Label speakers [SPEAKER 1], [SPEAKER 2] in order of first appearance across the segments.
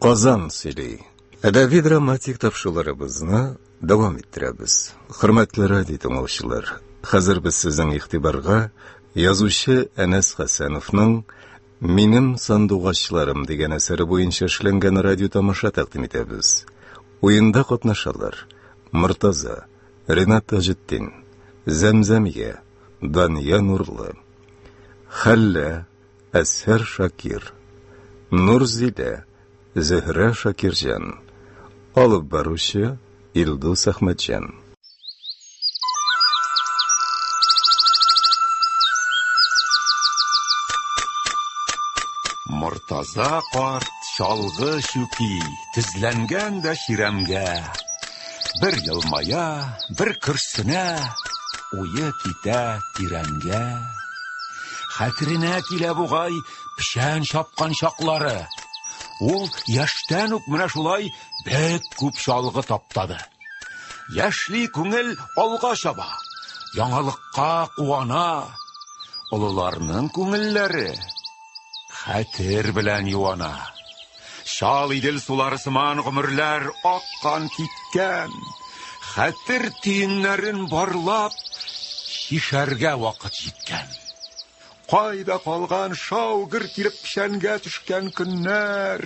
[SPEAKER 1] Казан сөйли. Әдәби драматик тапшыруларыбызны дәвам иттерәбез. Хөрмәтле радио тыңлаучылар, хәзер без сезнең игътибарга язучы Әнәс Хәсәновның Минем сандугачларым дигән әсәре буенча эшләнгән радио тамаша тәкъдим итәбез. Уенда катнашалар: Мортаза, Ренат Таҗетдин, Зәмзәмия, Дания Нурлы, Хәллә, Әсһәр Шакир, Нурзилә, Зөһрә Шакирҗан. Алып баручы Илдус Әхмәтҗан.
[SPEAKER 2] Мортаза карт чалгы чүки, тезләнгән дә чирәмгә. Бер елмая, бер көрсенә, уе китә тирәнгә. Хәтеренә килә бугай печән чапкан чаклары. Ул яшьтән үк менә шулай бик күп чалгы таптады. Яшьли күңел алга чаба, яңалыкка куана. Олыларның күңелләре хәтер белән юана. Чал Идел сулары сыман гомерләр аккан киткән. Хәтер төеннәрен барлап, чишәргә вакыт җиткән. Кайда калган шау-гөр килеп печәнгә төшкән көннәр?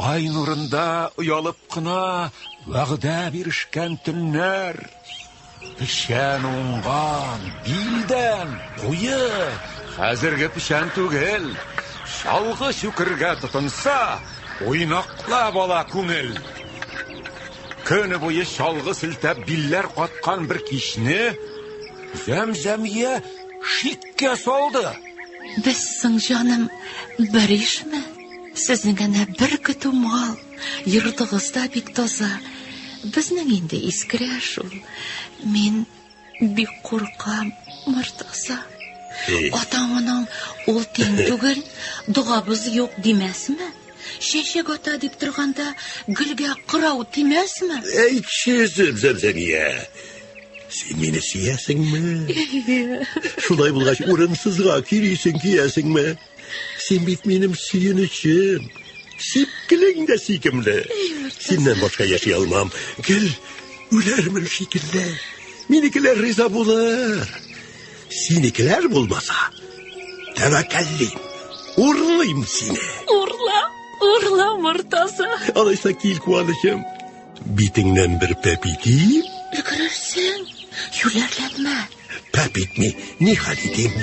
[SPEAKER 2] Ай нурында оялып кына вәгъдә бирешкән төннәр. Печән уңган, билдән, куе, хәзерге печән түгел. Чалгы чүкергә тотынса, уйнаклап ала күңел. Көне буе чалгы селтәп билләр каткан бер кичне Зәмзәмия шиккә салды.
[SPEAKER 3] Без соң, җаным, бер ишме? Сезнең әнә бер көтү мал, йортыгыз да бик таза. Безнең инде искерә шул. Мин бик куркам, Мортаза. Атаң-анаң ул тиң түгел, догабыз юк димәсме? Чәчәк ата дип торганда гөлгә кырау тимәсме?
[SPEAKER 4] Әйтче, Зәмзәмия, син мине сөясеңме? Шулай булгач, урынсызга көйлисең, көясеңме? Син бит минем сөенечем. Сипкелең дә сөйкемле. Синнән башка яши алмам. Гел үләрмен шикелле. Минекеләр риза булыр. Синекеләр булмаса, тәвәккәллим. Урлыйм сине.
[SPEAKER 3] Урла, урла, Мортаза.
[SPEAKER 4] Алайса кил, куанычым. Битеңнән бер пәп итим.
[SPEAKER 3] Өлгерерсең, юләрләнмә.
[SPEAKER 4] Пәп итми, ни хәл итим?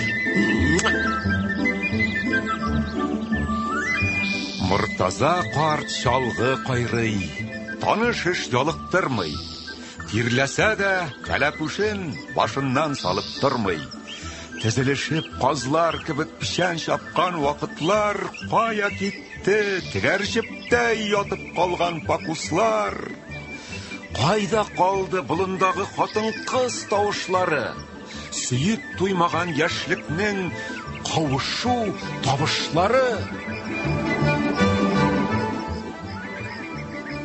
[SPEAKER 2] Мортаза карт чалгы кайрый, таныш эш ялыктырмый. Тирләсә дә, кәләпүшен башыннан салып тормый. Тезелешеп казлар кебек печән чапкан вакытлар кая китте, тегәрҗептәй ятып калган пакуслар? Кайда калды болындагы хатын-кыз тавышлары? Сөеп туймаган яшьлекнең кавышу табышлары?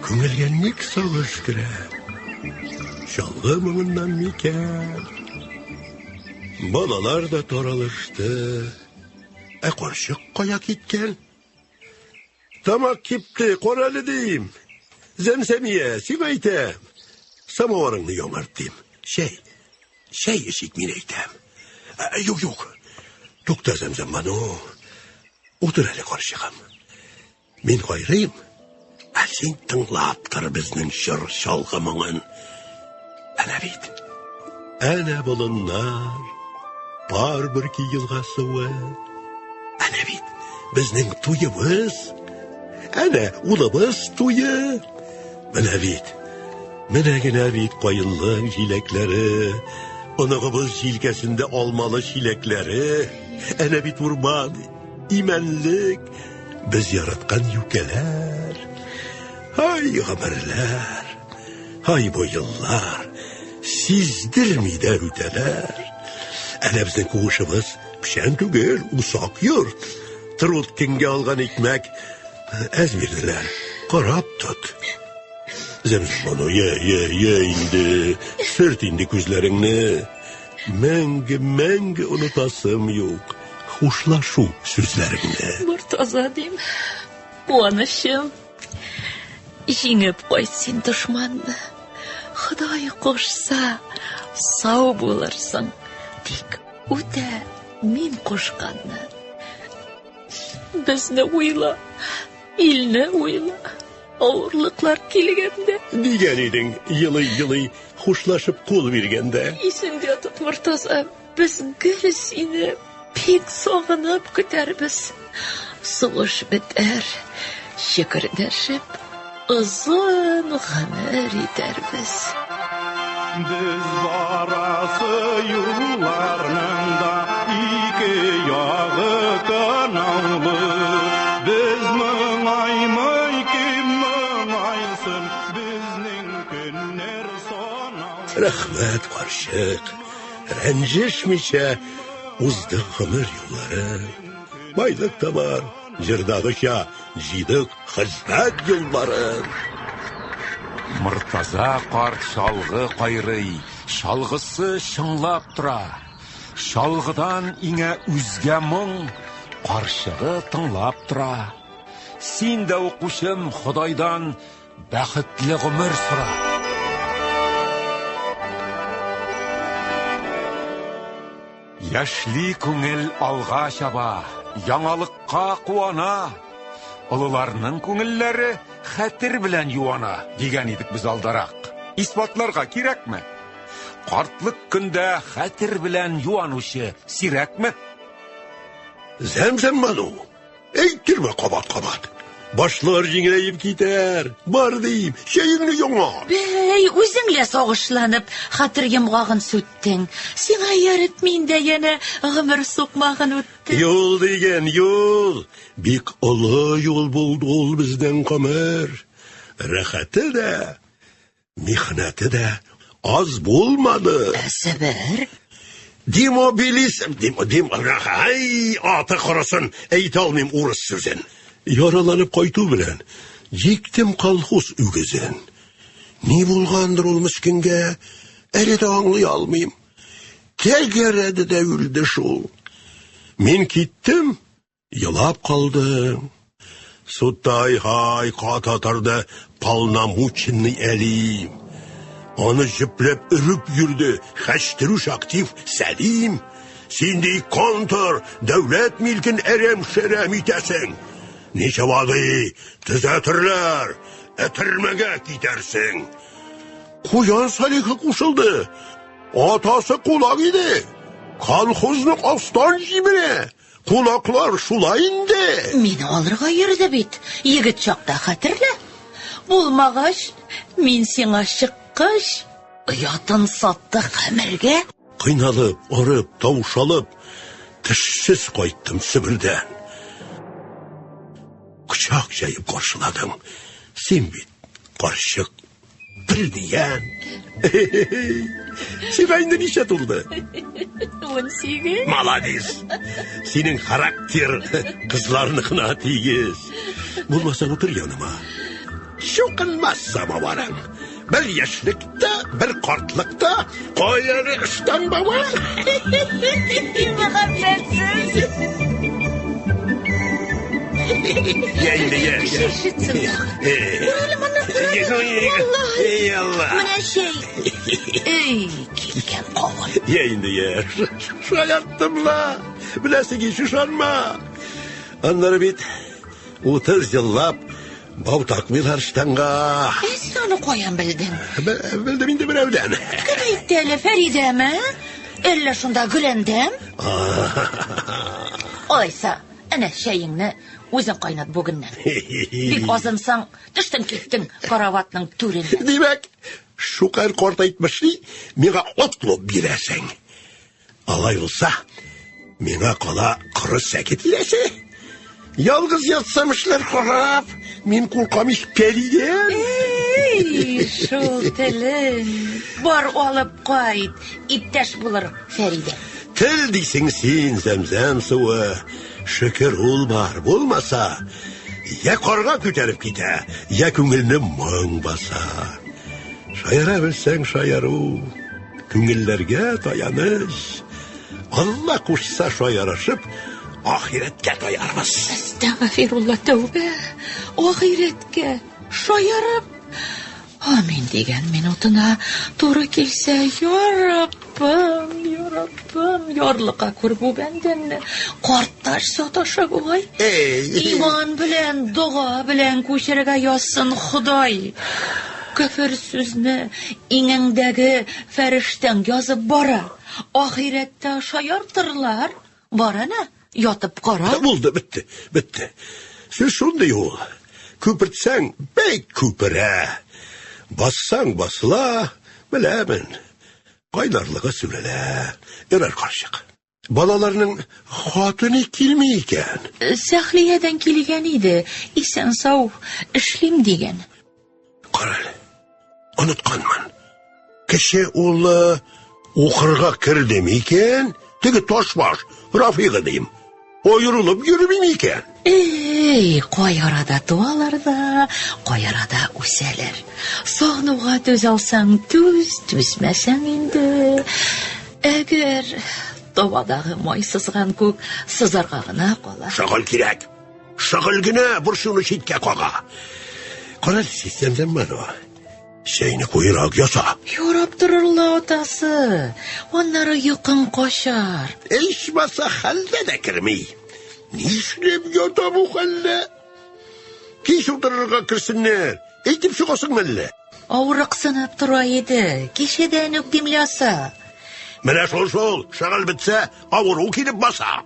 [SPEAKER 4] Күңелгә ник сагыш керә? Чалгы моңыннан микән? Балалар да таралышты. Ә карчык кая киткән? Тамак кипте, карале дим. Зәмзәмия, сиңа әйтәм. Самоварыңны яңарт дим. Чәй, чәй эчик мин әйтәм. Ә, юк, юк. Тукта, Зәмзәмбану. Утыр әле, карчыгым. Мин кайрыйм, ә син тыңлап тор безнең чор чалгы моңын. Әнә бит. Әнә болыннар, пар бөрки елга суы. Әнә бит безнең туебыз. Әнә улыбыз туе. Менә бит, менә генә бит каенлык җиләкләре. Оныгыбыз җилкәсендә алмалы чиләкләре. Әнә бит урман, имәнлек, без яраткан юкәләр. Ай, гомерләр, ай, бу еллар сиздерми дә үтәләр. Әнә безнең куышыбыз печән түгел, усак йорт. Труд көнгә алган икмәк әз бирделәр. Карап тот. Зәмзәмбану, йә, йә, йә инде, сөрт инде күзләреңне. Мәңге, мәңге онытасым юк. Хушлашу сүзләреңне.
[SPEAKER 3] Мортаза дим, куанычым. Җиңеп кайт син дошманны. Ходай кушса, сау булырсың. Тик үтә мин кушканны. Безне уйла, илне уйла. Авырлыклар килгәндә.
[SPEAKER 4] Дигән идең, елый-елый, хушлашып кул биргәндә.
[SPEAKER 3] Исеңдә тот, Мортаза, без гел сине бик сагынып көтәрбез. Сугыш бетәр, чөкердәшеп, озын гомер итәрбез.
[SPEAKER 5] Без барасы юлларның да ике ягы канаулы. Без моңаймый, кем моңайсын, безнең көннәр санаулы.
[SPEAKER 4] Рәхмәт, карчык, рәнҗешмичә уздык гомер юллары. Байлык та бар, җырдагыча җыйдык хезмәт юлларын.
[SPEAKER 2] Мортаза карт чалгы кайрый, чалгысы чыңлап тора. Чалгыдан иңә үзгә моң, карчыгы тыңлап тора. Син дә, укучым, Ходайдан бәхетле гомер сора. Яшьли күңел алга чаба, яңалыкка куана. Олыларның күңелләре хәтер белән юана, дигән идек без алдарак. Исбатларга кирәкме? Картлык көндә хәтер белән юанучы сирәкме?
[SPEAKER 4] Зәмзәм Бану, әйттермә кабат-кабат. Башлар җиңеләеп китәр. Бар дим, чәеңне яңа.
[SPEAKER 3] Бәй, үзең лә сагышланып, хәтер йомгагын сүттең. Сиңа ияреп мин дә янә гомер сукмагын үттем.
[SPEAKER 4] Юл дигән юл, бик олы юл булды ул безнең гомер. Рәхәте дә, Михнәте дә аз булмады.
[SPEAKER 3] Ә Себер?
[SPEAKER 4] Демобилиз... Дем, дем, ай, аты корысын, әйтә алмыйм урыс сүзен. Яраланып кайту белән җиктем колхоз үгезен. Ни булгандыр ул мескенгә, әле дә аңлый алмыйм. Тәгәрәде дә үлде шул. Мин киттем, Елап калды. Судта ай-һай ката торды полномученный Әлим. Аны җөпләп өреп йөрде хәчтерүш актив Сәлим. Син ди контр, дәүләт милкен әрәм-шәрәм итәсең. Ничава ди, төзәтерләр, әтермәгә китәрсең. Куян Салихы кушылды. Атасы кулак иде. Колхозны астан җибәрә. Кулаклар шулай инде.
[SPEAKER 3] Мине алырга йөрде бит. Егет чакта хәтерлә. Булмагач, мин сиңа чыккач, оятын сатты хәмергә.
[SPEAKER 4] Кыйналып, арып, таушалып, тешсез кайттым Себердән. Кочак җәеп каршыладың. Син бит, карчык, Бер дигән. Сиңа инде ничә тулды?
[SPEAKER 3] 18.
[SPEAKER 4] Молодец. Синең характер кызларныкына тигез. Булмаса утыр яныма. Чукынмас самоварың. Бер яшьлектә, бер картлыкта кая әле ыштан баба?
[SPEAKER 3] Мәхәббәтсез.
[SPEAKER 4] Я инде, я.
[SPEAKER 3] Шешетсең. Күрәле моны, күрәле. Валлаһи.
[SPEAKER 4] Ялла.
[SPEAKER 3] Менә чәй. Эй, киткән кавын.
[SPEAKER 4] Я инде, я. Шаярттым ла. Беләсең ич, ышанма. Аннары бит 30 еллап бау такмыйлар штанга.
[SPEAKER 3] Ә син аны каян белдең?
[SPEAKER 4] Белдем инде берәүдән.
[SPEAKER 3] Кем әйтте әле, Фәридәме? Әллә шунда Гөләндәм? Алайса, әнә чәеңне үзең кайнат бүгеннән. Бик азынсаң, төштең киттең караватның түреннән.
[SPEAKER 4] Димәк, шукар карт әйтмешли, миңа отлоп бирәсең. Алай булса, миңа кала коры сәке тиясе. Ялгыз ятсам эшләр харап, мин куркам ич пәридән.
[SPEAKER 3] Эй, шул телең. Бар алып кайт, иптәш булыр Фәридә.
[SPEAKER 4] Тел дисең син, зәмзәм суы. Шөкер ул бар, булмаса, я карга күтәреп китә, я күңелне моң баса. Шаяра белсәң шаяру, күңелләргә таяныч. Алла кушса шаярышып, Ахирәткә таярбыз.
[SPEAKER 3] Әстәгъфирулла, тәүбә. Ахирәткә шаярып. Амин дигән минутына туры килсә, я Раббым, я Раббым, ярлыка күр бу бәндәмне. Картташ саташа бугай.
[SPEAKER 4] Эй,
[SPEAKER 3] Иман белән, дога белән күчерергә язсын Ходай. Көфер сүзне иңеңдәге фәрештәң язып бара. Ахирәттә шаяртырлар. Бар әнә, ятып кара.
[SPEAKER 4] Булды, бетте, бетте. Сүз шундый ул. Күпертсәң, бик күперә. Бассаң, басыла, беләмен. Кайнарлыгы сүрелә. Ярар, карчык. Балаларның хатыны килми икән.
[SPEAKER 3] Сәхлиядән килгән иде, исән-сау эшлим дигән.
[SPEAKER 4] Кара әле, онытканмын. Кече улы укырга керде микән? Теге ташбаш, Рафигы дим. Аерылып йөрми микән?
[SPEAKER 3] Эй, кай арада туалар да, кай арада үсәләр. Сагынуга түз алсаң, түз, түзмәсәң инде. Әгәр табадагы май сызган күк сызарга гына кала.
[SPEAKER 4] Шөгыль кирәк. Шөгыль генә борчуны читкә кага. Кара син, Зәмзәмбанова. Чәйне куерак яса.
[SPEAKER 3] Ярап торырла атасы. Аннары йокың качар.
[SPEAKER 4] Ичмаса хәлдә дә керми. Нишләп ята бу хәлдә? Кич утырырга керсеннәр. Әйтеп чыгасың мәллә?
[SPEAKER 3] Авырыксынып тора иде. Кичәдән үк димляса.
[SPEAKER 4] Менә шул шул, шөгыль бетсә, авыру килеп баса.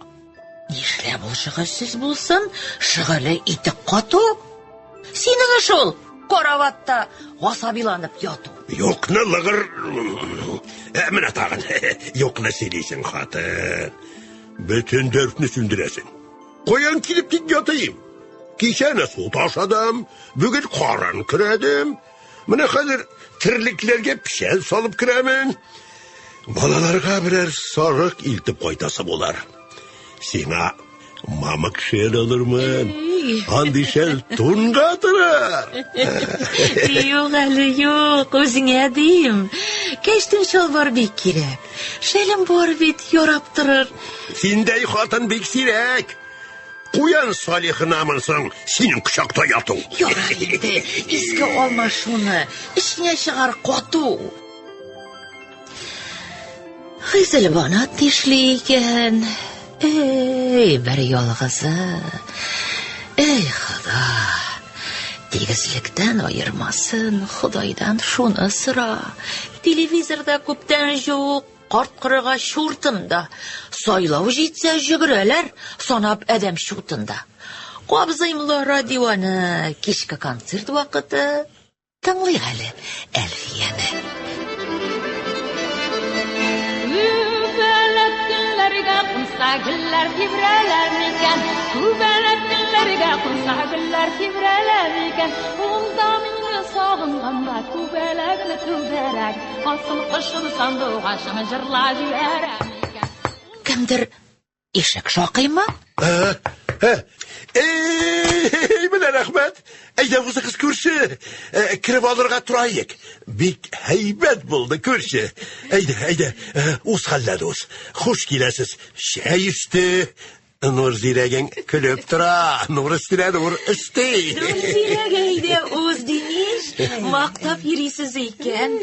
[SPEAKER 3] Нишләп ул шөгыльсез булсын? Шөгыле итек кату. Синең эш ул караватта гасабиланып яту.
[SPEAKER 4] Юкны лыгыр... Ә, менә тагын. Юкны сөйлисең, хатын. Бөтен дәртне сүндерәсең. Каян килеп тик ятыйм? Кичәне су ташадым, бүген карын көрәдем. Менә хәзер терлекләргә печән салып керәмен. Балаларга берәр сарык илтеп кайтасы булыр. Сиңа мамык шәл алырмын. Андый шәл тунга торыр.
[SPEAKER 3] Юк әле, юк, үзеңә дим. Кәчтүм чалбар бик кирәк. Шәлем бар бит, ярап торыр.
[SPEAKER 4] Синдәй хатын бик сирәк. Куян Салихынамын соң синең кочакта яту.
[SPEAKER 3] Ярар инде, искә алма шуны. Эчеңә чыгар кату. Хизелбанат нишли икән? Эй, бер ялгызы. Эй, Хода. Тигезлектән аермасын, Ходайдан шуны сора. Телевизорда күптән юк, карт корыга чуртым да. Сайлау җитсә җөгерәләр, санап адәм чутында. Кабзыйм ла радионы, кичке концерт вакыты. Тыңлыйк әле Әлфияне.
[SPEAKER 6] Күбәләк гөлләргә кунса гөлләр тибрәлә микән? Күбәләк гөлләргә кунса гөлләр тибрәлә микән? Ул да мине сагынганда күбәләкне түгәрәк, асыл кошым сандугачым җырлап җибәрә микән?
[SPEAKER 3] Кемдер ишек шакыймы?
[SPEAKER 4] Ә, ә, Эй, менә рәхмәт. Әйдә узыгыз күрше. Ә, Кереп алырга торайык. Бик һәйбәт булды күрше. Әйдә, әйдә, ә, уз хәлләр уз. Хуш киләсез. Чәй өсте. Нур зирәгең көлеп тора. Нур өстенә нур өсти.
[SPEAKER 3] Зирәк әйдә уз Диниш, мактап йөрисез икән.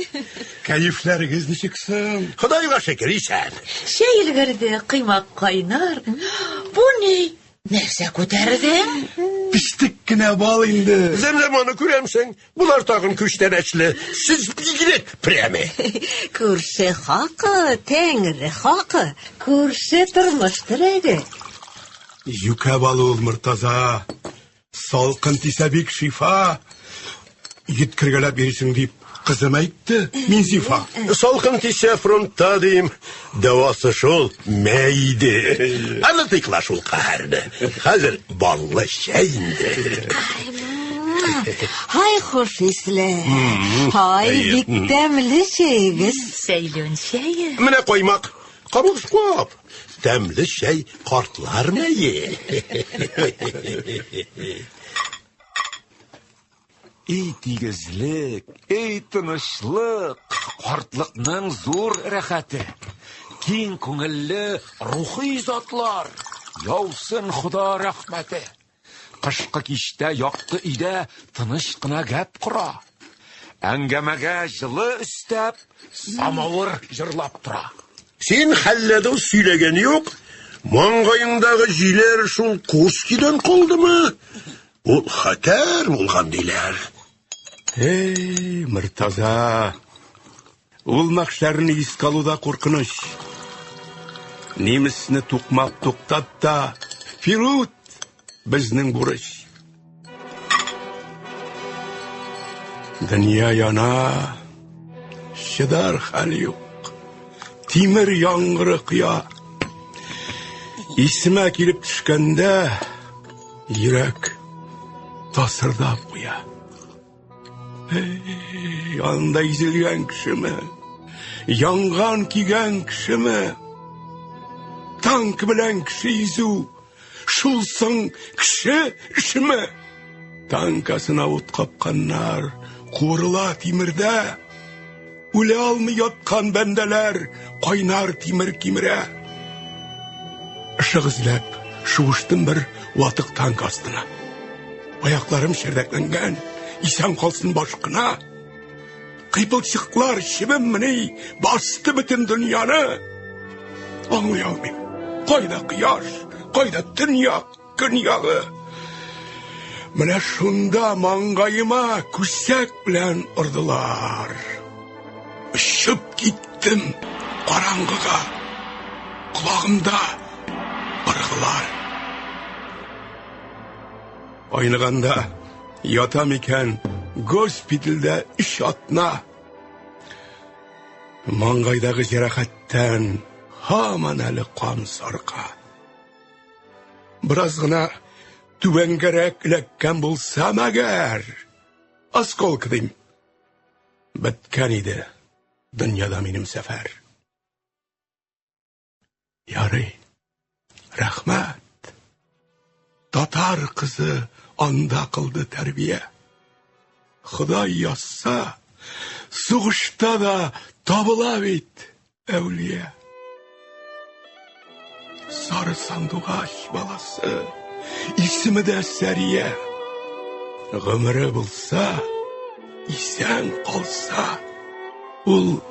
[SPEAKER 5] Кәефләрегез ничек соң?
[SPEAKER 4] Ходайга шөкер, исән.
[SPEAKER 3] Чәй өлгерде, коймак кайнар. Бу ни? Нәрсә күтәрдең?
[SPEAKER 5] Печтек кенә бал инде.
[SPEAKER 4] Зәмзәм аны күрәмсең. Болар тагын күчтәнәчле. Сез бигрәк пряме.
[SPEAKER 7] Күрше хакы, тәңре хакы, күрше тормыш терәге.
[SPEAKER 5] Юкә балы ул, Мортаза. Салкын тисә бик шифа. Йөткергәләп йөрисең дип, кызым әйтте, Минзифа.
[SPEAKER 4] Салкын тисә фронтта дим. Дәвасы шул, мәйде. Аны тыкла шул каһәрне. Хәзер баллы чәй инде.
[SPEAKER 7] Һай хуш исле. Һай бик тәмле чәегез.
[SPEAKER 3] Сәйлүн чәе.
[SPEAKER 4] Менә каймак. Кабыгыз кап. Тәмле чәй картлар мәе.
[SPEAKER 2] Эй тигезлек, эй тынычлык, картлыкның зур рәхәте. Киң күңелле рухи затлар. Яусын Хода рәхмәте. Кышкы кичтә якты өйдә тыныч кына гәп кора. Әңгәмәгә җылы өстәп, самавыр җырлап тора.
[SPEAKER 4] Син хәлләдең сөйләгән юк. Маңгаеңдагы җиләр шул Курскидан калдымы? Ул хәтәр булган диләр.
[SPEAKER 5] Эй, Мортаза! Ул мәхшәрне искә алу да куркыныч. Немецны тукмап туктат та, Фирут, безнең бурыч. Дөнья яна, чыдар хәл юк. Тимер яңгыры коя. Исемә килеп төшкәндә, йөрәк тасырдап куя. Эй, анда изелгән кешеме? Янган кигән кешеме? Танк белән кеше изү, шул соң кеше эшеме? Танкасына ут капканнар, куырыла тимердә. Үлә алмый яткан бәндәләр кайнар тимер кимерә. Ышык эзләп шуыштым бер ватык танк астына. Аякларым чәрдәкләнгән, исән калсын баш кына. Кыйпылчыклар чебенмени басты бөтен дөньяны. Аңлый алмыйм. Кайда кояш, кайда төньяк, көньягы? Менә шунда маңгаема күсәк белән ордылар. Очып киттем караңгыга. Колагымда быргылар. Айныганда ятам икән госпитальдә өч атна. Маңгайдагы җәрәхәттән һаман әле кан сарка. Бераз гына түбәнгәрәк эләккән булсам әгәр, осколка дим, беткән иде дөньяда минем сәфәр. Ярый, рәхмәт. Татар кызы анда кылды тәрбия. Ходай язса, сугышта да табыла бит әүлия. Сары сандугач баласы, исеме дә Сәрия. Гомере булса, исән калса, ул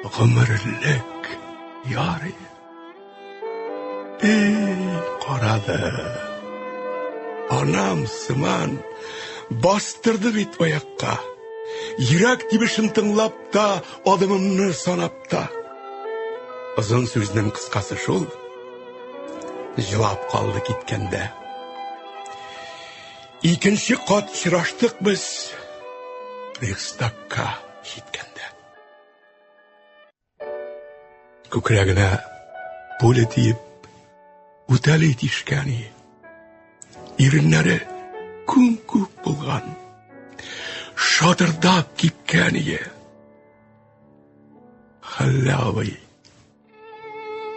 [SPEAKER 5] гомерлек ярый. Эй, карады. Анам сыман бастырды бит аякка. Йөрәк тибешен тыңлап та, адымымны санап та. Озын сүзнең кыскасы шул, җылап калды киткәндә. Икенче кат очраштык без Рейхстагка җиткәндә. Күкрәгенә пуля тиеп, үтәли тишкән. Иреннәре күм-күк булган, шатырдап кипкән ие. Хәллә абый,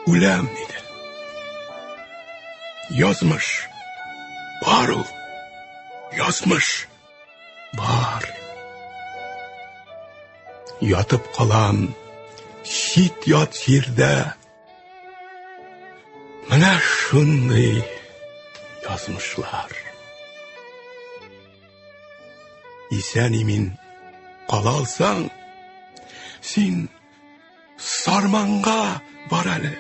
[SPEAKER 5] үләм, диде. Язмыш бар ул, язмыш бар. Ятып калам чит-ят җирдә. Менә шундый язмышлар. Исән имин кала алсаң, син Сарманга бар әле.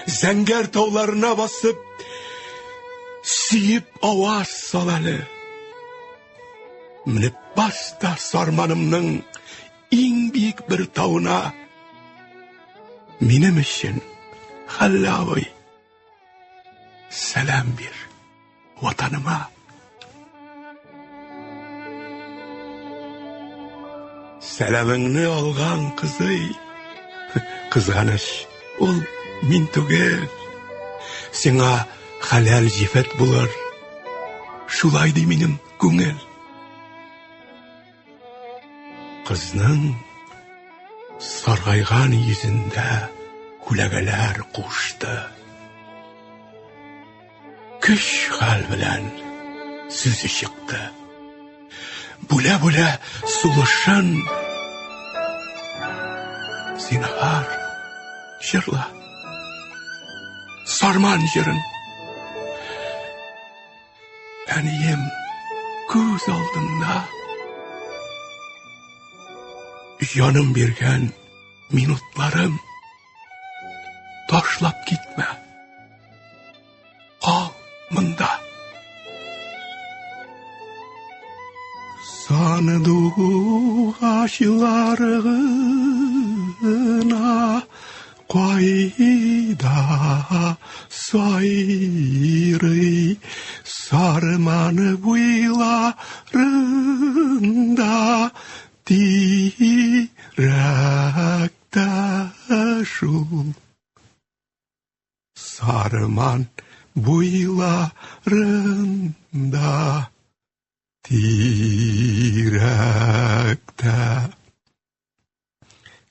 [SPEAKER 5] Зәңгәр тауларына басып, сөеп аваз сал әле. Менеп бас та Сарманымның иң биек бер тауына. Минем өчен, Хәллә абый, сәлам бир ватаныма. Сәламеңне алган кызый, кызганыч, ул мин түгел. Сиңа хәләл җифет булыр. Шулай ди минем күңел. Кызның саргайган йөзендә күләгәләр кушты. Көч хәл белән сүзе чыкты. Бүлә-бүлә сулышын. Зинһар, җырла. Сарман җырын. Әнием күз алдында. Җаным биргән минутларым. Ташлап китмә. Кал монда. Сандугачлар гына кайда сайрый Сарман буйларында тирәктә шул. Сарман буйларында тирәктә.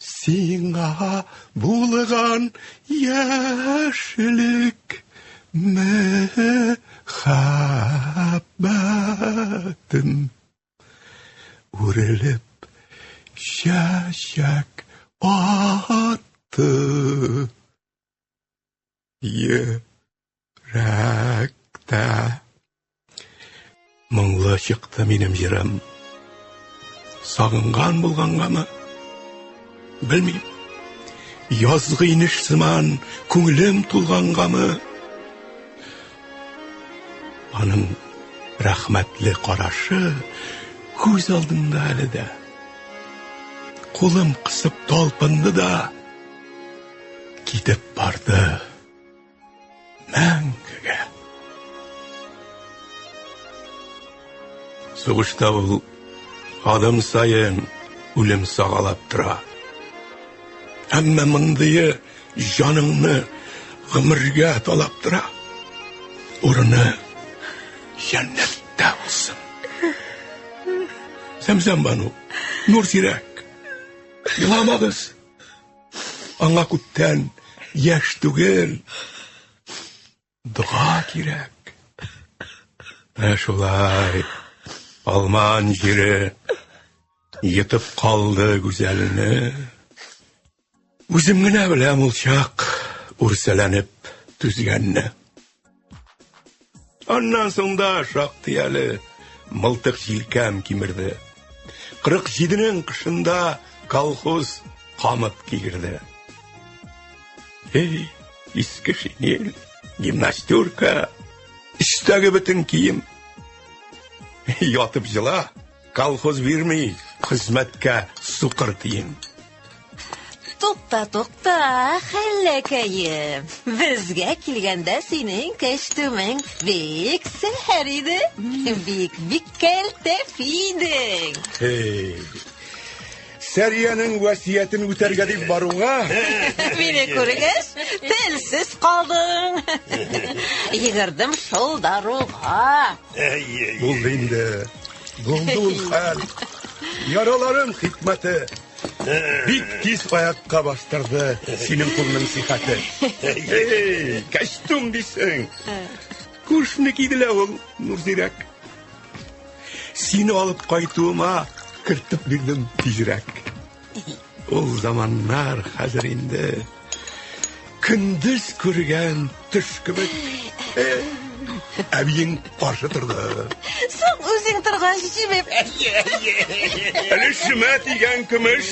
[SPEAKER 5] Сиңа булган яшьлек мәхәббәтем үрелеп чәчәк атты йөрәктә. Моңлы чыкты минем җырым. Сагынган булгангамы? Белмим. Язгы инеш сыман күңелем тулгангамы? Аның рәхмәтле карашы күз алдымда әле дә. Кулым кысып талпынды да китеп барды. Мәңгегә. Сугышта ул адым саен үлем сагалап тора. Әмма мондые җаныңны гомергә талап тора. Урыны җәннәттә булсын. Зәмзәм Бану, Нур Зирәк, еламагыз. Аңа күптән яшь түгел, дога кирәк. Ә шулай, алман җире йотып калды гүзәлне. Үзем генә беләм ул чак үрсәләнеп түзгәнне. Аннан соң да шактый әле мылтык җилкәм кимерде. 47-нең кышында колхоз камыт кигерде. Эй, иске шинель, гимнастерка, өстәге бөтен кием. Ятып җыла, колхоз бирми, хезмәткә сукыр тиен.
[SPEAKER 7] Тукта, тукта, хәлләкәем. Безгә килгәндә синең кәчтүмең бик сәхәр иде. Бик, бик кәлтәф идең.
[SPEAKER 5] Эй, Сәриянең васиятен үтәргә дип баруга...
[SPEAKER 7] Мине күргәч, телсез калдың. Йөгердем шул даруга.
[SPEAKER 5] Булды инде. Булды ул хәл. Яраларым хикмәте. Бик тиз аякка бастырды синең кулның сихәте. Эй, костюм дисең. Күршене киде лә ул, Нурзирәк. Сине алып кайтуыма кертеп бирдем тизрәк. Ул заманнар хәзер инде көндез күргән төш кебек. Әбиең каршы торды.
[SPEAKER 7] Соң үзең торгач җибеп.
[SPEAKER 5] Өлешемә тигән көмеш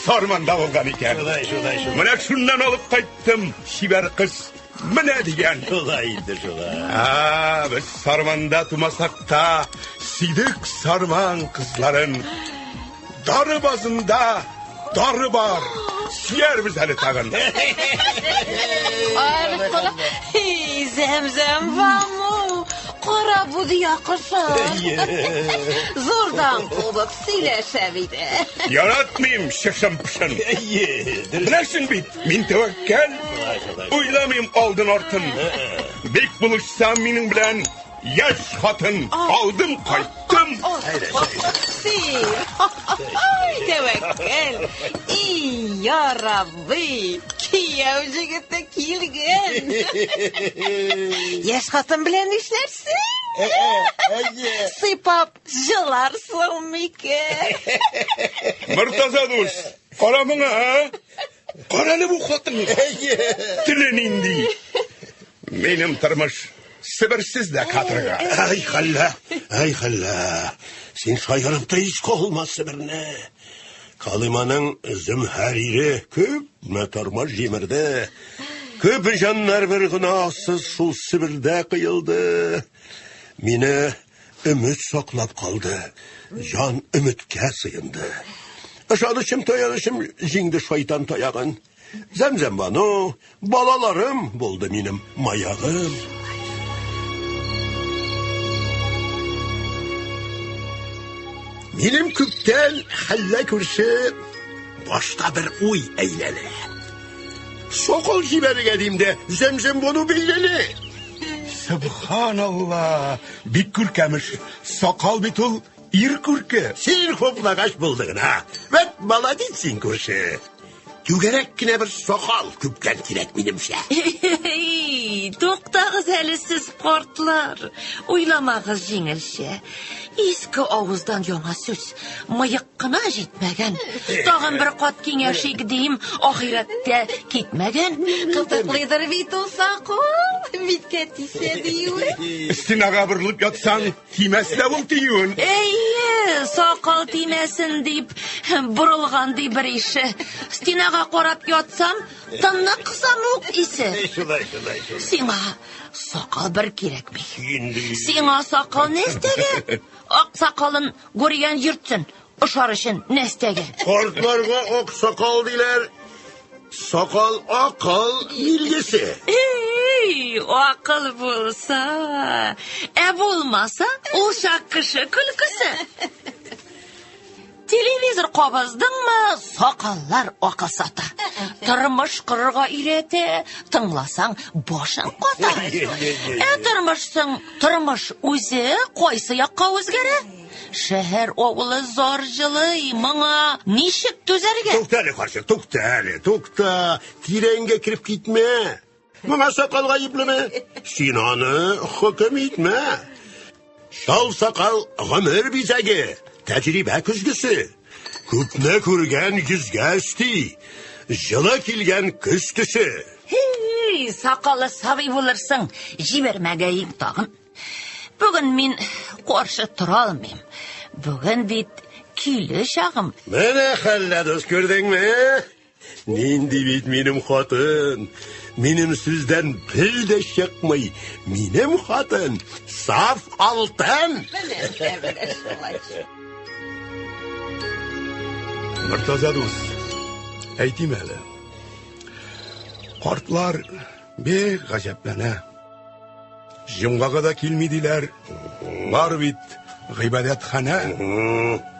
[SPEAKER 5] сарманда булган икән.
[SPEAKER 4] Шулай, шулай, шулай.
[SPEAKER 5] Менә шуннан алып кайттым, чибәр кыз. Менә дигән.
[SPEAKER 4] Шулай инде, шулай.
[SPEAKER 5] А, без сарманда тумасак та, сидек сарман кызларын. Дары базында дары бар. Сөярбез әле тагын.
[SPEAKER 7] Зәмзәм ваму. Кара бу дия кызы. Зурдан кубып сөйләшә бит.
[SPEAKER 5] Яратмыйм шышым-пышын. Беләсең бит, мин тәвәккәл. Уйламыйм алдын артын. Бик булышсам минем белән яшь хатын. Алдым, кайттым.
[SPEAKER 7] Син. Ай, тәвәккәл. И, я Рабби, кияү җегете килгән. Яшь хатын белән нишләрсең? Сыйпап җыларсың микән?
[SPEAKER 5] Мортаза дус, кара моңа, а? Кара әле бу хатынга. Теле нинди? Минем тормыш Себерсез дә каторга.
[SPEAKER 4] Әй, хәллә, әй, хәллә. Син шаярып та искә алма Себерне. Калиманың зөмһәр ире күпме тормыш җимерде. Күп җаннар бер гөнаһсыз шул Себердә кыелды. Мине өмет саклап калды. Җан өметкә сыенды. Ышанычым, таянычым җиңде шайтан таягын. Зәмзәм Бану, балаларым булды минем маягым. Минем күптән хәллә күрше башта бер уй әйләнә. Сокол җибәрергә дим дә, Зәмзәм Бану бәйләнә.
[SPEAKER 5] Сөбханалла, бик күркәмеш. Сакал бит ул ир күрке.
[SPEAKER 4] Син хуплагач булды гына. Вәт молодец син, күрше. Түгәрәк кенә бер сакал күптән кирәк минемчә.
[SPEAKER 3] Туктагыз әле сез, картлар. Уйламагыз җиңелчә. Иске авыздан яңа сүз. Мыек кына җитмәгән. Тагын бер кат киңәшик дим, ахирәттә китмәгән.
[SPEAKER 7] Кытыклыйдыр бит ул сакал. Биткә тисә диюе.
[SPEAKER 5] Стенага борылып ятсаң, Тимәс дә ул тиюен.
[SPEAKER 3] Әйе, сакал тимәсен дип борылган ди бер ише. Стенага карап ятсам, тынны кысам ук исе.
[SPEAKER 4] Шулай, шулай, шулай.
[SPEAKER 3] Сиңа сакал бер кирәкми.
[SPEAKER 4] Инде.
[SPEAKER 3] Сиңа сакал нәстәгә? Ак сакалын гүргән йөртсен, ошар өчен нәстәгә.
[SPEAKER 4] Картларга ак сакал диләр. Сакал акыл билгесе.
[SPEAKER 3] Эй, акыл булса, ә булмаса, ул чак кеше көлкесе. Телевизор кабыздыңмы, сакаллар акыл сата. Тормыш корырга өйрәтә, тыңласаң, башың ката. Ә тормышсың, тормыш үзе кайсы якка үзгәрә? Шәһәр авылы зар җылый, моңа ничек түзәргә?
[SPEAKER 4] Тукта әле, карчык, тукта әле, тукта. Тирәнгә кереп китмә. Моңа сакал гаеплеме? Син аны хөкем итмә. Чал сакал гомер бизәге, тәҗрибә көзгесе. Күпне күргән йөзгә өсти, җылы килгән көз төсе.
[SPEAKER 3] Һи, сакалы сабый булырсың, җибәрмәгәең тагын. Бүген мин каршы тора алмыйм. Бүген бит көйле чагым.
[SPEAKER 4] Менә хәллә дус күрдеңме? Нинди бит минем хатын. Минем сүздән бер дә чыкмый. Минем хатын саф алтын.
[SPEAKER 5] Мортаза дус, әйтим әле. Картлар бик гаҗәпләнә. Җомгага да килми диләр. Бар бит гыйбадәтханә.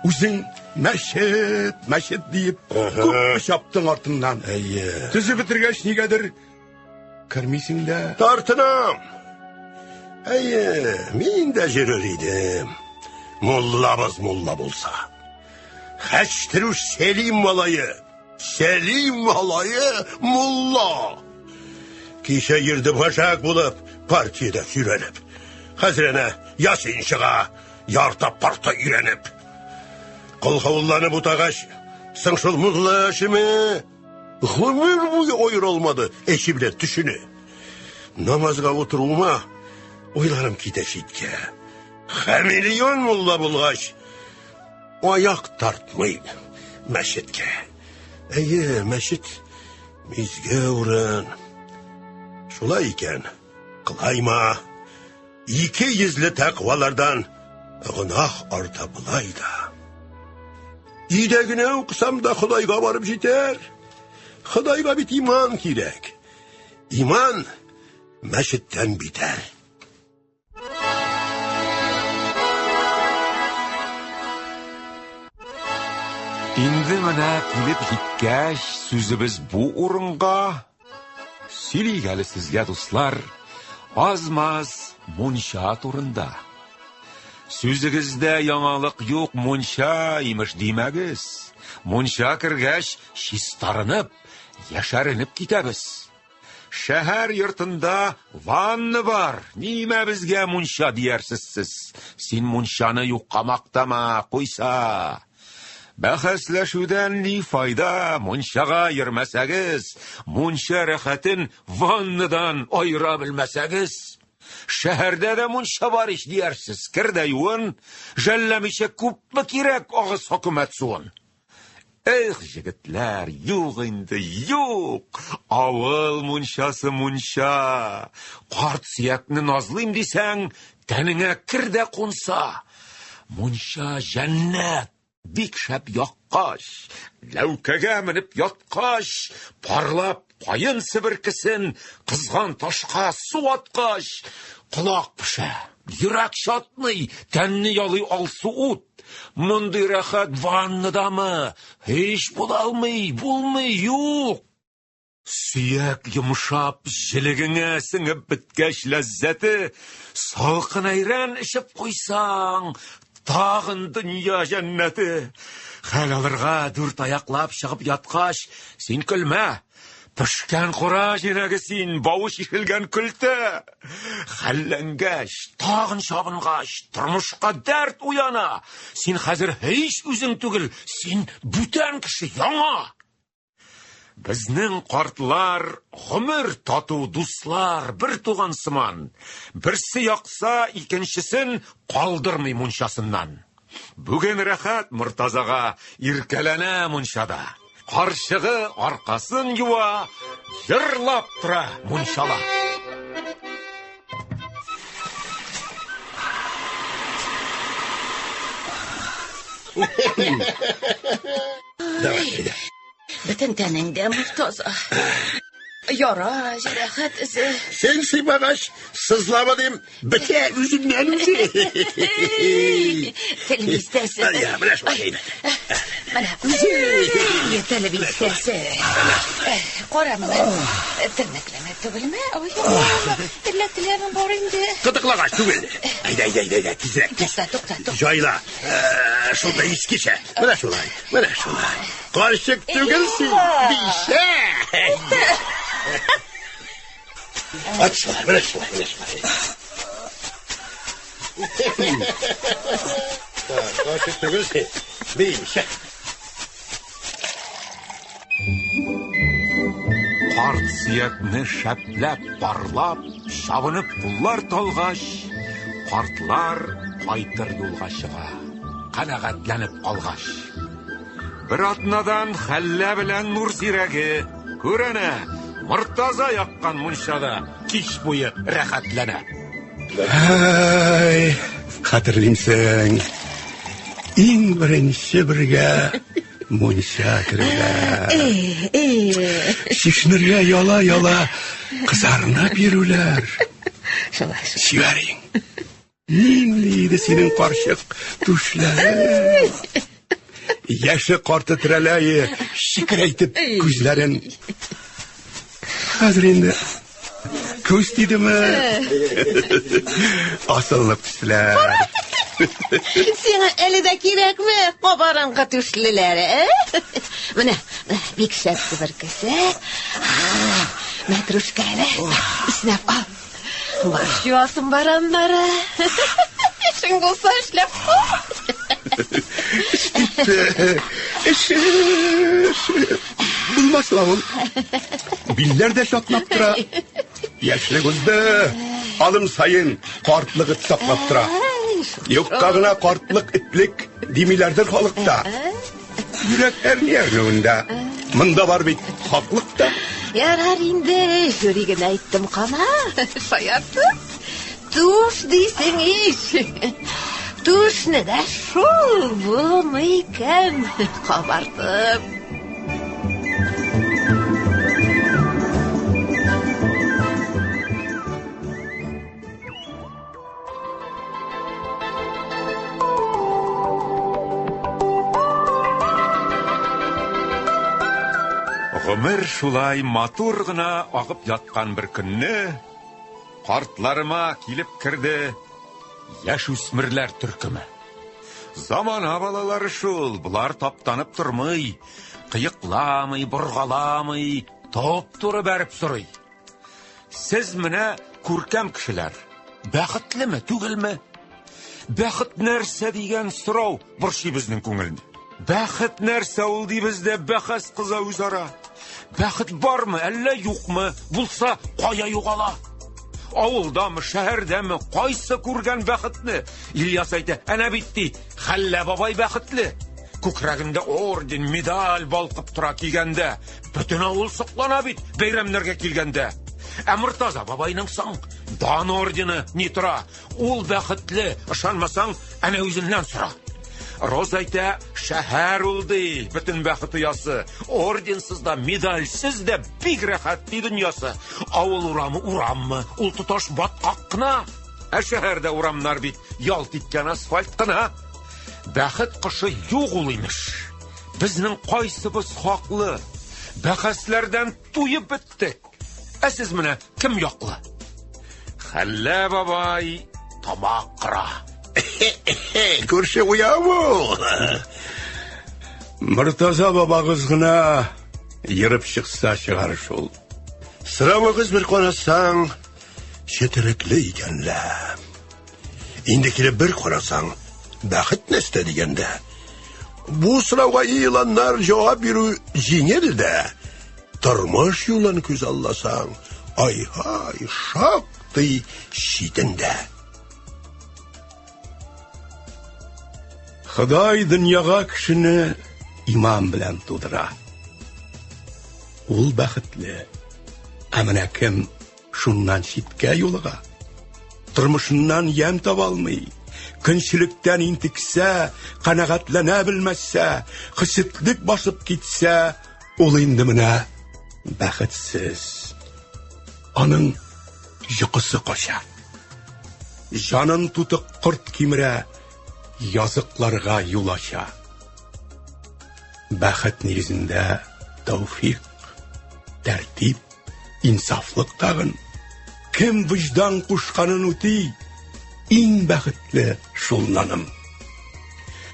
[SPEAKER 5] Үзең мәчет, мәчет диеп күпме чаптың артыннан.
[SPEAKER 4] Әйе.
[SPEAKER 5] Төзеп бетергәч нигәдер кермисең дә.
[SPEAKER 4] Тартынам. Әйе, мин дә йөрер идем. Муллабыз мулла булса. Хәчтерүш Сәлим малае. Сәлим малае мулла. Кичә йөрде башак булып, партиядә сөйрәлеп. Хәзер әнә Ясин чыга, ярта парта өйрәнеп. Колхаулланып утагач, соң шул мулла эшеме? Гомер буе аера алмады эче белән төшене. Намазга утыруыма уйларым китә читкә. Хамелеон мулла булгач, аяк тартмый мәчеткә. Әйе, мәчет изге урын. Шулай икән, кылайма. Ике йөзле тәкъвалардан гөнаһ арта болай да. Өйдә генә укысам да Ходайга барып җитәр. Ходайга бит иман кирәк. Иман мәчеттән битәр.
[SPEAKER 2] Инде менә килеп җиткәч, сүзебез бу урынга. Сөйлик әле сезгә, дуслар, аз-маз мунча турында. Сүзегездә яңалык юк, мунча имеш димәгез. Мунча кергәч, чистарынып, яшәренеп китәбез. Шәһәр йортында ванна бар. Нимә безгә мунча диярсез сез? Син мунчаны юкка мактама, куйса. Бәхәсләшүдән ни файда, мунчага йөрмәсәгез, мунча рәхәтен ваннадан аера белмәсәгез. Шәһәрдә дә мунча бар ич диярсез, кер дә юын, жәлләмичә күпме кирәк агыз хөкүмәт суын. Эх, җегетләр, юк инде, юк! Авыл мунчасы мунча. Карт сөякне назлыйм дисәң, тәнеңә кер дә кунса. Мунча җәннәт, бик шәп яккач, ләүкәгә менеп яткач, парлап каен себеркесен кызган ташка су аткач, колак пешә, йөрәк чатный, тәнне ялый алсу ут. Мондый рәхәт ваннадамы? Һич була алмый, булмый, юк. Сөяк йомшап, җелегеңә сеңеп беткәч ләззәте, салкын әйрән эчеп куйсаң, тагын дөнья җәннәте. Хәл алырга дүрт аяклап чыгып яткач, син көлмә. Пешкән кура җиләге син, бавы чишелгән көлтә. Хәлләнгәч, тагын чабынгач, тормышка дәрт уяна. Син хәзер һич үзең түгел, син бүтән кеше, яңа. Безнең картлар гомер тату дуслар, бер туган сыман. Берсе якса, икенчесен калдырмый мунчасыннан. Бүген рәхәт Мортазага иркәләнә мунчада. Карчыгы аркасын юа, җырлап тора мунчала.
[SPEAKER 4] Давай, әйдә.
[SPEAKER 3] Бөтен тәнеңдә Мортаза. Яра, җәрәхәт эзе.
[SPEAKER 4] Син сыйпагач, сызлама дим, бетә үзеннән үзе.
[SPEAKER 3] Тел бистәсе.
[SPEAKER 4] Я, менә шулай әйбәт.
[SPEAKER 3] Менә. Тел бистәсе. Кара моны. Тернәкләмә түгелме? Ой, әллә теләвең бар инде.
[SPEAKER 4] Кытыклагач түгел. Әйдә, әйдә, әйдә, әйдә, тизрәк, тиз.
[SPEAKER 3] Тукта, тукта, тукта.
[SPEAKER 4] Җайла. Шунда искечә. Менә шулай, менә шулай. Карчык түгел син, бишә. Ат шулай, менә шулай, менә шулай. Карчык түгел син, бишә.
[SPEAKER 2] Карт сөякне шәпләп, парлап, чабынып куллар талгач, картлар кайтыр юлга чыга, канәгатьләнеп калгач. Бер атнадан Хәллә белән Нур зирәге күрәнә, Мортаза яккан мунчада кич буе рәхәтләнә.
[SPEAKER 5] Әй, хәтерлимсең. Иң беренче бергә мунча керүләр. Чишенергә яла-яла кызарынып йөрүләр.
[SPEAKER 3] Шулай, шулай.
[SPEAKER 5] Чибәрең. Нинди иде синең карчык түшләрең. Яше карты терәләе, чекерәйтеп күзләрен. Хәзер инде күз тидеме? Асылынып төштеләр.
[SPEAKER 3] Сиңа әле дә кирәкме кабарынкы түшлеләр, ә? Менә, бик шәп себеркесе. Мәтрүшкәле. Иснәп ал. Баш юасың бар аннары. Эшең булса эшләп куй.
[SPEAKER 5] Эш, эш. Булмас ла ул. Билләр дә чатнап тора. Яшьлек узды. Алым саен картлык эт саклап тора. Юкка гына картлык этлек димиләрдер халыкта. Йөрәк әрни әрнүендә. Монда бар бит хаклык та.
[SPEAKER 3] Ярар инде, юри генә әйттем кана. Шаяртып. Туш дисең ич. Тушны да шул булмый икән кабартып.
[SPEAKER 2] Гомер шулай матур гына агып яткан бер көнне картларыма килеп керде яшүсмерләр төркеме. Замана балалары шул, болар таптанып тормый, кыекламый, боргаламый, топ-туры бәреп сорый. Сез менә күркәм кешеләр. Бәхетлеме, түгелме? Бәхет нәрсә дигән сорау борчый безнең күңелне. Бәхет нәрсә ул дибез дә бәхәс кыза үзара. Бәхет бармы, әллә юкмы? Булса, кая югала? Авылдамы, шәһәрдәме, кайсы күргән бәхетне? Ильяс әйтә, әнә бит ди, Хәллә бабай бәхетле. Күкрәгендә орден, медаль балкып тора кигәндә. Бөтен авыл соклана бит бәйрәмнәргә килгәндә. Ә Мортаза бабайның соң дан ордены ни тора? Ул бәхетле, ышанмасаң, әнә үзеннән сора. Роза әйтә, шәһәр ул ди, бөтен бәхет оясы. Орденсыз да, медальсез дә бик рәхәт ди дөньясы. Авыл урамы ураммы, ул тоташ баткак кына. Ә шәһәрдә урамнар бит ялт иткән асфальт кына. Бәхет кошы юк ул имеш. Безнең кайсыбыз хаклы? Бәхәсләрдән туеп беттек. Ә сез менә кем яклы? Хәллә бабай тамак кыра.
[SPEAKER 4] Күрше уяу бул.
[SPEAKER 5] Мортаза бабагыз гына ерып чыкса чыгар шул.
[SPEAKER 4] Соравыгыз бер карасаң, четерекле икән лә. Инде килеп бер карасаң, бәхет нәрсә дигәндә, бу сорауга еланнар җавап бирү җиңел дә, тормыш юлын күзалласаң, ай-һай, шактый читен дә.
[SPEAKER 5] Ходай дөньяга кешене иман белән тудыра. Ул бәхетле. Ә менә кем шуннан читкә юлыга, тормышыннан ямь таба алмый, көнчелектән интексә, канәгатьләнә белмәсә, хөсетлек басып китсә, ул инде менә бәхетсез. Аның йокысы кача. Җанын тутык корт кимерә, языкларга юл ача. Бәхет нигезендә тәүфик, тәртип, инсафлык тагын. Кем вөҗдан кушканын үти, иң бәхетле шул наным.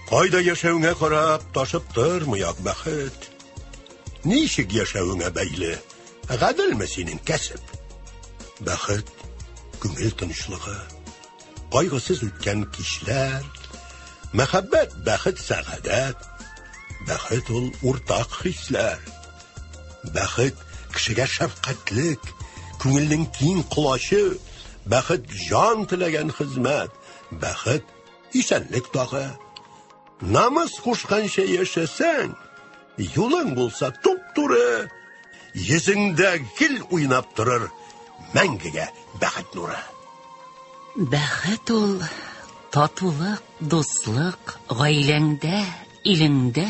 [SPEAKER 4] Кайда яшәвеңә карап ташып тормый ак бәхет. Ничек яшәвеңә бәйле, гаделме синең кәсеп? Бәхет, күңел тынычлыгы, кайгысыз үткән кичләр, мәхәббәт, бәхет, сәгадәт. Бәхет ул уртак хисләр. Бәхет кешегә шәфкатьлек, күңелнең киң колачы, бәхет җан теләгән хезмәт, бәхет исәнлек тагы. Намыс кушканча яшәсәң, юлың булса туп-туры, йөзеңдә гел уйнап торыр мәңгегә бәхет нуры.
[SPEAKER 3] Бәхет ул татулык, дуслык, гаиләңдә, илеңдә.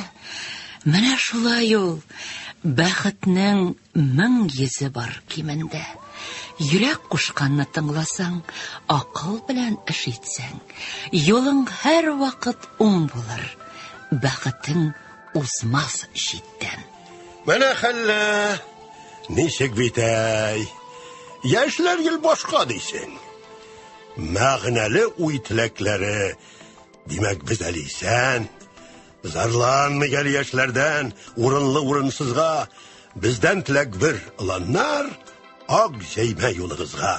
[SPEAKER 3] Менә шулай ул бәхетнең мең йөзе бар кимендә. Йөрәк кушканны тыңласаң, акыл белән эш итсәң, юлың һәрвакыт уң булыр, бәхетең узмас читтән.
[SPEAKER 4] Менә хәллә, ничек бит әй. Яшьләр гел башка дисең. Мәгънәле уй-теләкләре, димәк, без әле исән. Зарланмыйк әле яшьләрдән, урынлы-урынсызга. Бездән теләк бер, ыланнар, ак җәймә юлыгызга.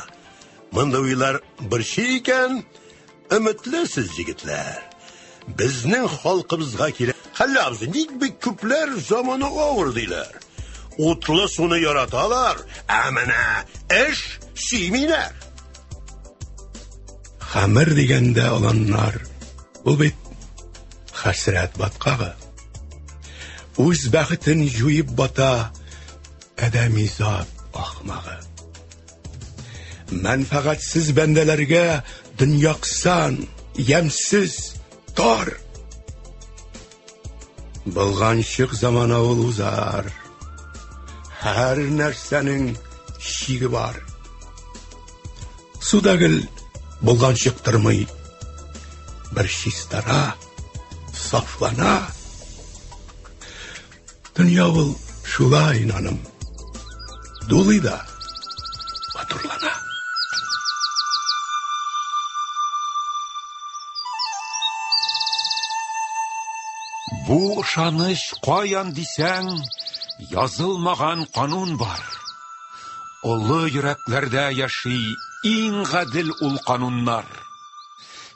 [SPEAKER 4] Мондый уйлар борчый икән, өметле сез, егетләр. Безнең халкыбызга кирәк. Хәллә абзый, ник бик күпләр заманы авыр диләр. Утлы суны яраталар, ә менә эш сөймиләр.
[SPEAKER 5] Хәмер дигәндә оланнар, ул бит хәсрәт баткагы. Үз бәхетен җуеп бата адәми зат ахмагы. Мәнфәгатьсез бәндәләргә дөнья кысан, ямьсез, тар. Болганчык замана ул узар. Һәр нәрсәнең чиге бар. Су да гел болганчык тормый. Бер чистара, сафлана. Дөнья ул шулай, наным. Дулый да матурлана.
[SPEAKER 2] Бу ышаныч каян дисәң, язылмаган канун бар. Олы йөрәкләрдә яши иң гадел ул кануннар.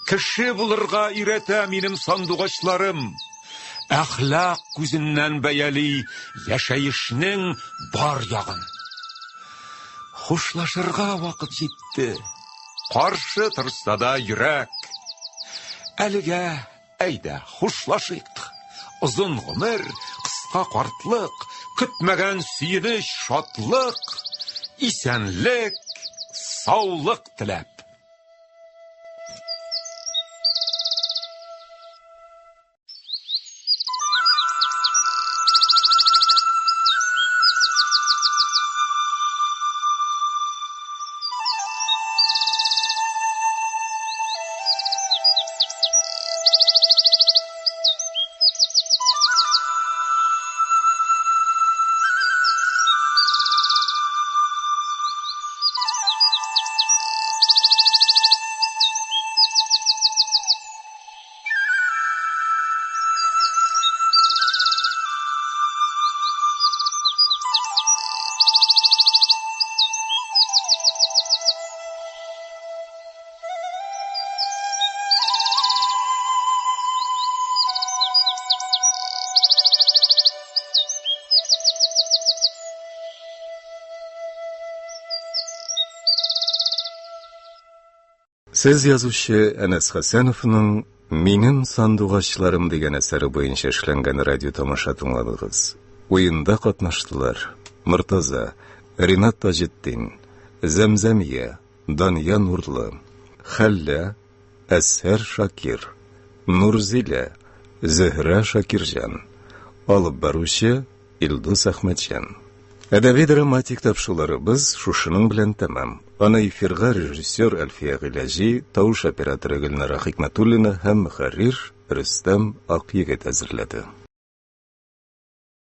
[SPEAKER 2] Кеше булырга өйрәтә минем сандугачларым. Әхлак күзеннән бәяли яшәешнең бар ягын. Хушлашырга вакыт җитте. Каршы торса да йөрәк. Әлегә әйдә, хушлашыйк. Озын гомер, кыска картлык, көтмәгән сөенеч, шатлык, исәнлек, саулык теләп.
[SPEAKER 1] Сез язучы Әнәс Хәсәновның Минем сандугачларым дигән әсәре буенча эшләнгән радио тамаша тыңладыгыз. Уенда катнаштылар Мортаза, Ринат Таҗетдин, Зәмзәмия, Дания Нурлы, Хәллә, Әсһәр Шакир, Нурзилә, Зөһрә Шакирҗан. Алып баручы Илдус Әхмәтҗан. Әдәби-драматик тапшыруларыбыз шушының белән тәмам. Аны эфирга режиссер Әлфия Гыйләҗи, тавыш операторы Гөлнара Хикмәтуллина һәм мөхәррир Рөстәм Акъегет әзерләде.